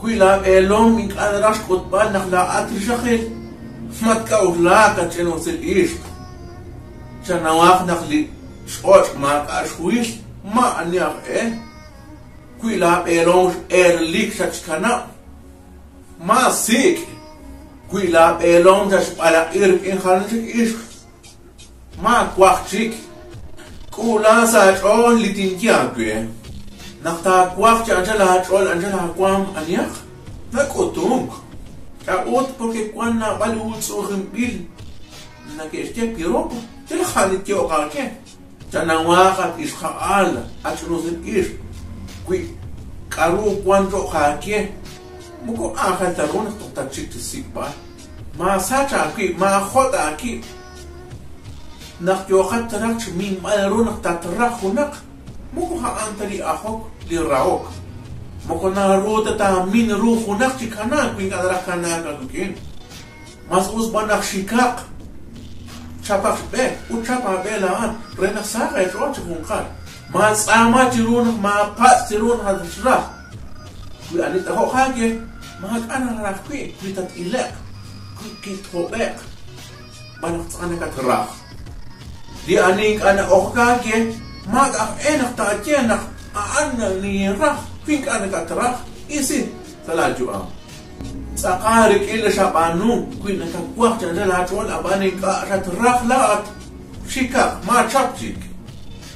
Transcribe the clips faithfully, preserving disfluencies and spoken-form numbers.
Kuy la belom inkana raş kutbal nak la atri şaxil. Matka urlaka çeno sil işq. Çanawax nak li şoç maka şuil ma anyax e. Kuy la belom erlik şaçkana. Ma sik. Kuy la belom şaç bala irk in xalinçik işq. Ma kwaxçik. Kula sa çol litinki akue. Nakta kwaxçi ancela çol ancela kwam anyax. Na kotunk. Ka ot porque kwan na bal u tsuxim bil. Na ke işte piropo. Tel xalit ke o kake. Canawaxa pişxa al, açnozin ir. Kuy karu kwan co kake. Muko axel tarun toxta çik sik ba. Ma saça kuy, ma xota ki. Nak yoxat tıraq çi min mal runak ta tıraq hunak. Muko ha antari axok li raok. Muko na ruta ta min ru hunak çi kana kuy adra kana ka dukin. Mas uz banak şikaq. Çapaq be, u çapa be la an, renak saqa ço çi hunkar. Ma tsama çi runak, ma pas çi runak ha dışra. Kuy ani ta ho hage, ma kana rax kuy, kuy tat ileq. Kuy ki thobeq. Banak tsane ka tıraq. Di ani kana oxka ke, ma ka enak ta ke nak, a anna ni rax, kuy kana ka tıraq, isi, sala ju am. Tsaqari kile şabanu, kuy naka kuax çanda la çol abani ka şat rax la at. Şikaq, ma çapçik.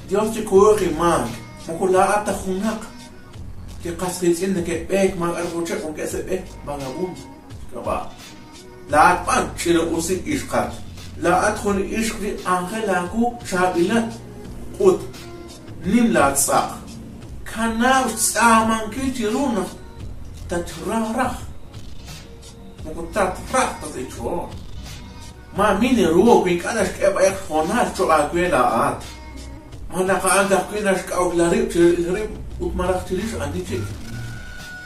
Diyorçi kuoxi ma, muku la at ta hunak. Ki qas xizin nake bek ma ar boçak un kese bek vagabund. Kaba. La at ban çile usik işqat. La at xun işq vi anxe laku çabilat. Qut. Nim la tsaq. Kana tsaq man ki çiruna. Ta çıraq rax. Muku tat rax ta se ço. Ma mine ruo kuy kanaş ke bayak honal ço aguela at. Ma naqa anda kuy naş ka uglari çirip ut maraq çiriş andiçik.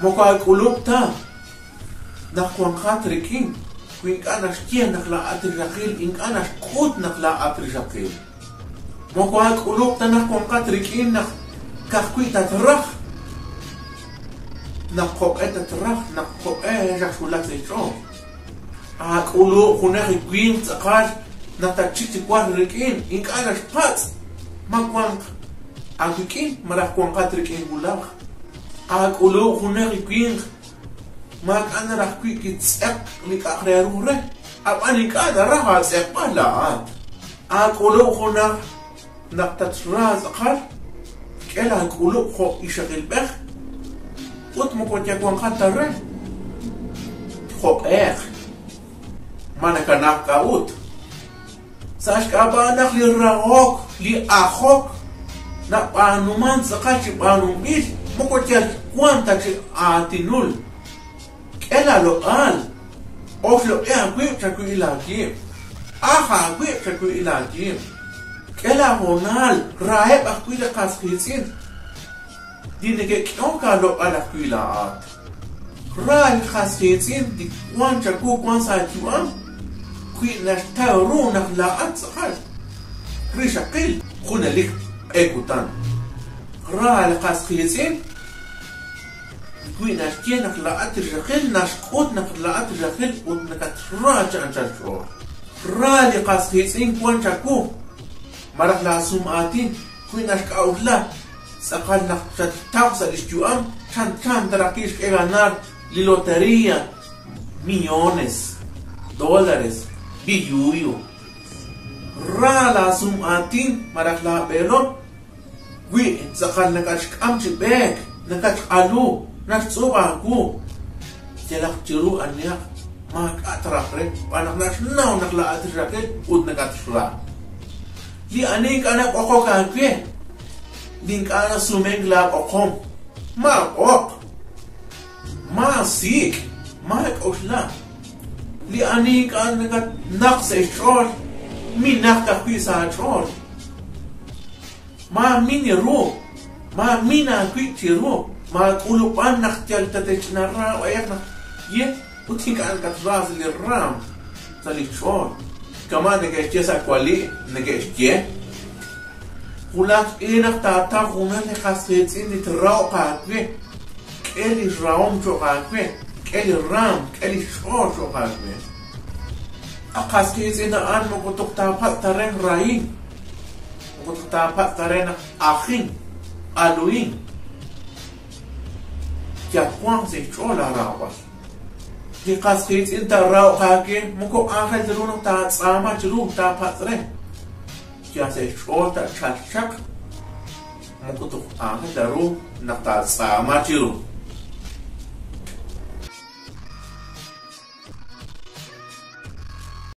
Muku akulup ta. Nak kuan xatir kin. Kuy kanaş kiye nak la atir jaqil, in kanaş kut nak la atir jaqil. Moko ha k'uluk ta nak konqat rik'in nak kahkuy ta tırah. Nak koq'e ta tırah, nak koq'e jak şulak se ç'o. A k'uluk hunex ikwin ts'ıqal nak ta çik çik war rik'in, ink'a naş patz. Ma kuanq a kwik'in, ma rax konqat rik'in gulax. A k'uluk hunex ikwin, ma k'ana rax kwik'i ts'eq lik'aq re ruh re. A b'an ink'a na rax a ts'eq b'an la at. A k'uluk hunex Naqtat ra zıqar, k'ela k'uluk xo işeğil bex, ut mı kotya kuanqat tarre. Xo ex. Mana ka naq ka ut. Saşka ba naq li raxok, li axok. Na banuman zıqar çi banum bil, mı kotya kuanta çi atinul. K'ela loqal, of loqia kuy çakuy ilaki. Aha kuy çakuy ilaki. K'ela honal, rae bax kuy de qas xizin. Dine ke k'on ka loqal kuy la at. Rae qas xizin, di kuan çaku kuan sa cuan. Kuy naşta ro nax la at saxal. Rişa qil, xune lik ekutan. Rae qas xizin, Kuy naşkiye naqla atir jaqil, naşkot naqla atir jaqil, ut naqat ra çan çan çor. Ra li qas hizin kuan çaku. Maraq la sum atin, kuy naşka urla. Saqal naqşat tavsa lişkiu am, çan çan darakiş keganar li loteria, millones, dólares, biyuyu. Ra la sum atin, maraq la belon, Wi, zaqal nakaç k'am çi bek, nakaç alu, naş tsuba ku. Jelaq çiru anyak, ma k'at raqre, banak naş nau nakla atir raqre, ut nakat ra. Li ani k'ana qoqo kakwe, lin k'ana sumeng la qoqom. Ma qoq. Ma sik, ma qoşla. Li ani k'ana nakat naqse çor, mi naqta kuisa çor. Ma mini ru, ma mina kuy çi ru, ma k'ulu pan nax tel tete çina ra o ayak nax ye, utin ka ankat raz li ram, tali çor. Kama negeşçe sa kuali, negeşçe. Hulat inax ta ta huna ne xas xetzin di tra o pa kwe. Qelî ram çoqakme, qelî ram, qelî şor çoqakme. A qas ke îzîn de an, mi gutix ta pat tere rayîn. Mi gutix ta pat tere na axîn, aluyîn. Ya kuan se çola rawas. Di qas ke îzîn ta raw qake, mi ku axel de rûn ta tsama çi rû ta pat re. Ya se çol ta çal çak. Mi gutix axel de rû na ta tsama çi rû.